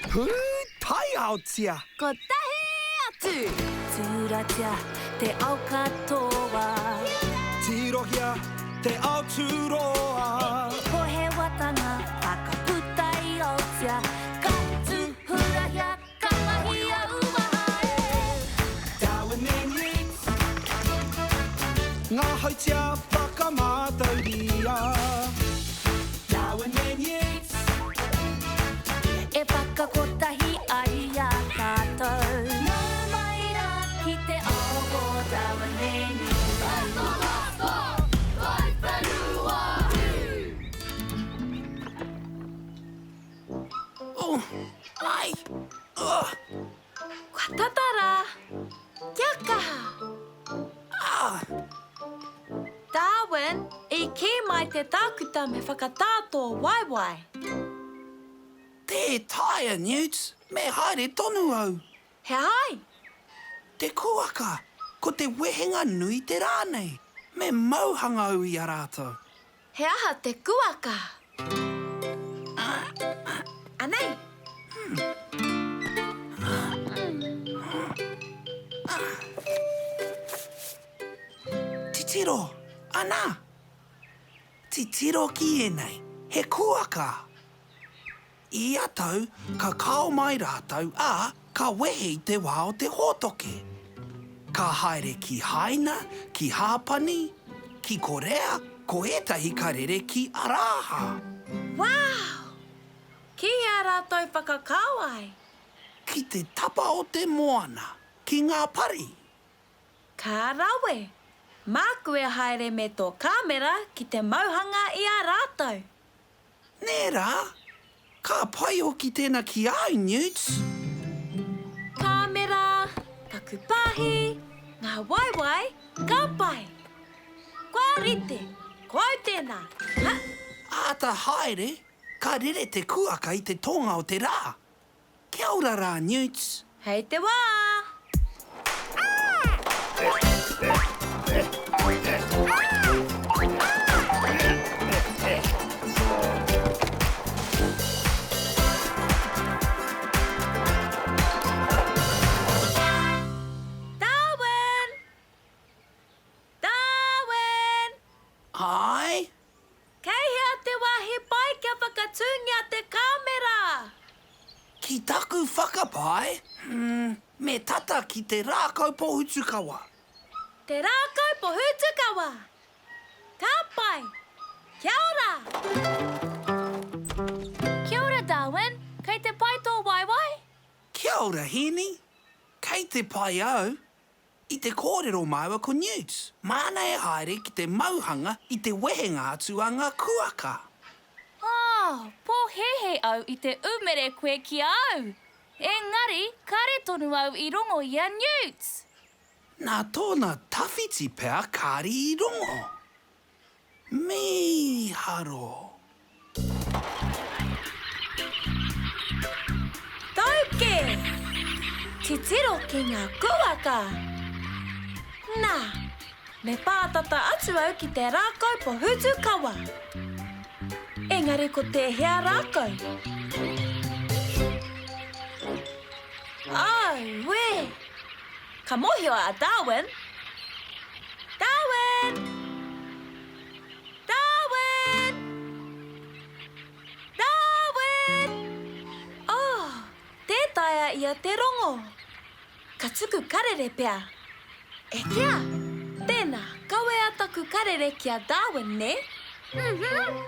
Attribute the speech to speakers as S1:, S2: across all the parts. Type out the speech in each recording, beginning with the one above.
S1: Pūtaiaotia!
S2: Kotahi atu!
S3: Tūratia te ao katoa.
S1: Tirohia te ao tūroa.
S3: Pohewatanga whakaputa i Aotea. Ka tūhurahia, ka mahia uaha e.
S1: Darwin and Yeats. Ngā hautia whakamātauria. Darwin and Yeats.
S3: E whakakotahi ai i a tātou. Nau mai rā ki te ao o Darwin and Yeats.
S1: Oh, ai! Ugh!
S2: Kua tata rā! Kia kaha!
S1: Ah!
S2: Darwin, i kī mai te tākuta me whakatā tō waewae.
S1: Tē taea, Newt. Me haere tonu au.
S2: He aha ai?
S1: Te kuaka, ko te wehenga nui te rā nei. Me mauhanga au i a rātou.
S2: He aha te kuaka? Anei!
S1: Titiro, ana! Titiro ki ēnei, he kuaka! I ia tau, ka kao mai rātou, ā, ka wehe i te wā o te hōtoke. Ka haere ki Haina, ki Hāpani, ki Korea, ko ētahi ka rere ki Arāha.
S2: Wow! Ki hea rātou whakakao ai?
S1: Ki te tapa o te moana, ki ngā pari.
S2: Ka rawe! Māku e haere me tō kāmera ki te mauhanga i a rātou.
S1: Nē rā? Ka pai hoki tēnā ki a au, Newts.
S2: Kāmera, taku pāhi, ngā waewae, ka pai! Kua rite! Ko au tēnā! Ha!
S1: Āta haere, ka rere te kuaka i te tōnga o te rā. Kia ora rā, Newts.
S2: Hei te wā! Darwin! Darwin!
S1: Āe?
S2: Kei hea te wāhi pai kia whakatūngia te kāmera?
S1: Ki taku whakapae, hmm, me tata ki te rākau pohutukawa.
S2: Te rākau pohutukawa! Ka pai! Kia ora! Kia ora Darwin, kei te pai tō waewae?
S1: Kia ora Hēni, kei te pai au. I te kōrero māua ko Newt, māna e haere ki te mauhanga i te wehenga atu a ngā kuaka.
S3: Oh, pōhēhē au i te umere koe ki a au! Engari, kare tonu au i rongo i a Newt!
S1: Nā tōna tawhiti pea kāri i rongo. Mīharo!
S2: Tau kē! Titiro ki ngā kūaka! Nā, me pātata atu au ki te rākau pohutukawa. Engari ko tēhea rākau? Auē! Ka mōhio a Darwin. Darwin! Darwin! Darwin! Oh, tē taea ia te rongo. Ka tuku karere pea. E kea! Tēnā, kawea taku karere ki a Darwin, nē? Mm-hmm!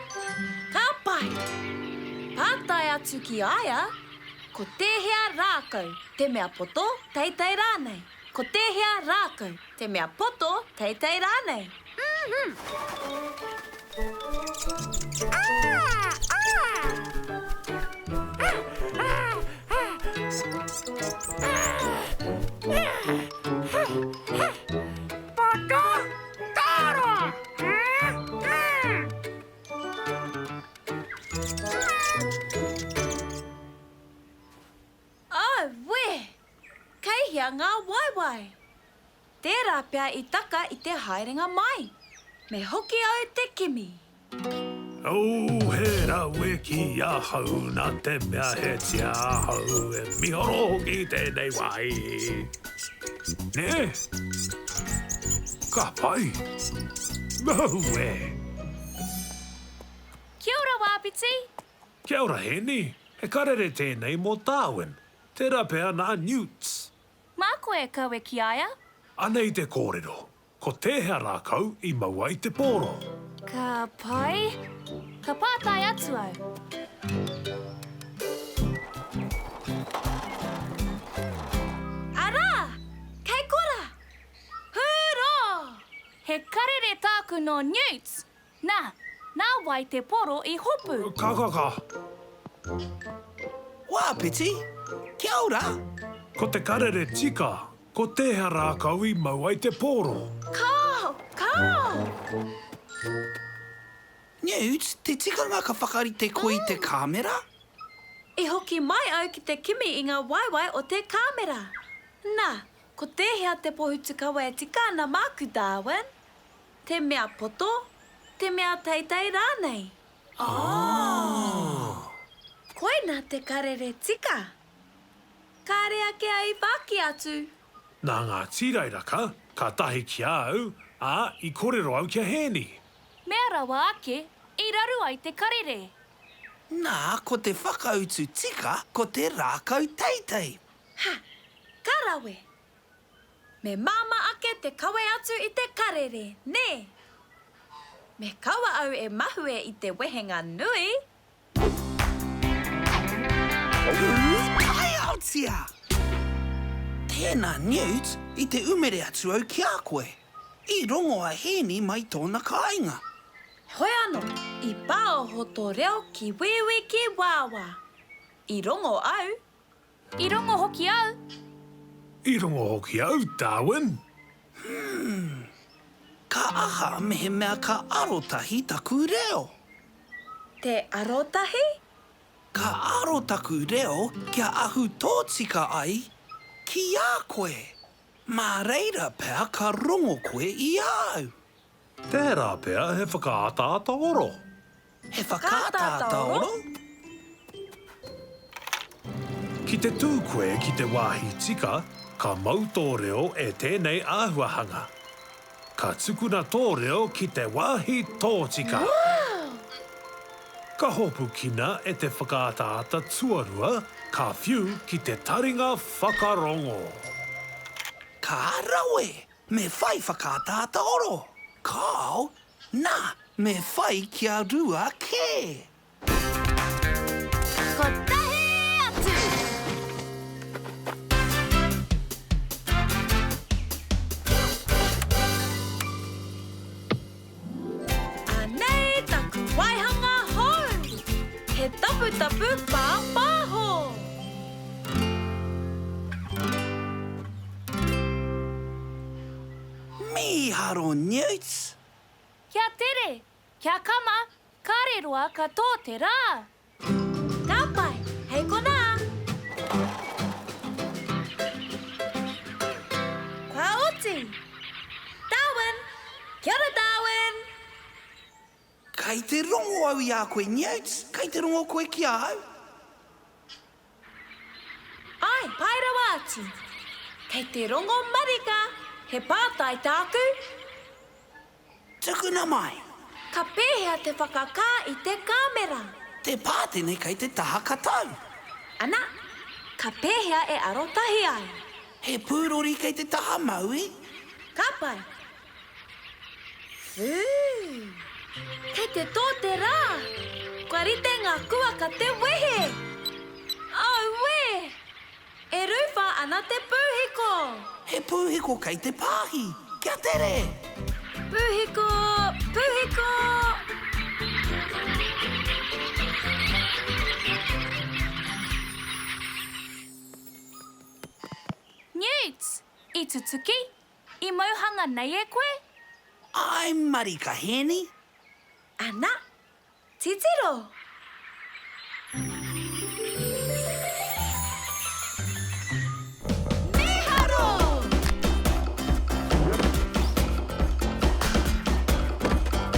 S2: Ka pai! Pātai atu ki a ia, ko tēhea rākau te mea poto, teitei rānei? Ko tēhea rākau te mea poto, teitei rānei? Auē! Kei hea ngā waewae? Tērā pea i taka i te haerenga mai. Me hoki au te kimi.
S4: Oh, he rawe ki ahau nā te mea he tia ahau e mihoro hoki tēnei wāhi. Nē? Ka pai. Auē!
S3: Kia ora, Wāpiti!
S4: Kia ora, Hēni. He karere tēnei mō Darwin. Tērā pea nā Newts.
S3: Mā koe e kawe ki a ia?
S4: Anei te kōrero. Ko tēhea rākau i mau ai te pōro?
S3: Ka pai. Ka pātai atu au.
S2: Arā! Kei kora! Hurō!
S3: He karere tāku nō Newts! Nā, nā wai te poro i hopu?
S4: Ka ka ka.
S1: Wāpiti! Kia ora!
S4: Ko te karere tika, ko tēhea rākau i mau ai te pōro?
S2: Kāo! Kāo!
S1: Newt, te tikanga ka whakarite koe i te kāmera?
S2: I hoki mai au ki te kimi i ngā waewae o te kāmera. Nā, ko tēhea te pohutukawa e tika ana māku, Darwin? Te mea poto, te mea teitei rānei? Oh! Koina te karere tika. Kāre ake a i whāki atu.
S4: Nā ngā tīrairaka, kātahi ki a au, ā, i kōrero au ki a Hēni.
S3: Mea rawa ake, i raru ai te karere.
S1: Nā, ko te whakautu tika ko te rākau teitei.
S2: Ha! Ka rawe! Me māmā ake te kawe atu i te karere, nē? Me kaua au e mahue i te wehenga nui!
S1: Taiaotia! Tēnā, Newt, i te umere atu au ki a koe. I rongo a Hēni mai tōna kāinga.
S2: Heoi anō, i pāoho tō reo ki wīwī ki wāwā. I rongo au.
S3: I rongo hoki au.
S4: I rongo hoki au, Darwin.
S1: Hmm. Ka aha mehemea ka arotahi taku reo?
S2: Te arotahi?
S1: Ka aro taku reo kia ahu tōtika ai ki a koe. Mā reira pea ka rongo koe i a au.
S4: Tērā pea he whakaataata oro.
S1: He whakaataata oro?
S4: Ki te tū koe ki te wāhi tika, ka mau tō reo e tēnei āhuahanga. Ka tukuna tō reo ki te wāhi tōtika. Ka hopukina e te whakaataata tuarua, ka whiu ki te taringa whakarongo.
S1: Ka rawe! Me whai whakaataata oro! Kāo, nā, me whai kia rua kē!
S3: Kotahi atu!
S2: Anei taku waihanga hou! He taputapu pāpāho!
S1: Mīharo Newts!
S3: Kia tere, kia kama, kāre roa ka tō te rā!
S2: Ka pai, hei konā! Kua oti! Darwin! Kia ora Darwin!
S1: Kei te rongo au i a koe Newts, kei te rongo koe ki a au?
S2: Āe, pai rawa atu. Kei te rongo marika, he pātai tāku?
S1: Tukuna mai.
S2: Ka pēhea te whakakā i te kāmera?
S1: Te pātene kei te taha katau.
S2: Ana, ka pēhea e arotahi ai?
S1: He pūrori kei te taha maui.
S2: Ka pai. Whū! Kei te tō te rā! Kua rite ngā kuaka te wehe! Auē! E rūwha ana te pūhiko!
S1: He pūhiko kei te pāhi! Kia tere!
S2: Pūhiko! Pūhiko!
S3: Newts! I tutuki? I mauhanga nei e koe?
S1: Āe marika, Hēni.
S2: Ana, titiro! Mīharo!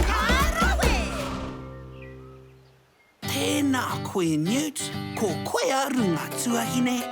S1: Ka rawe! koe Newt, ko koe a runga tuahine.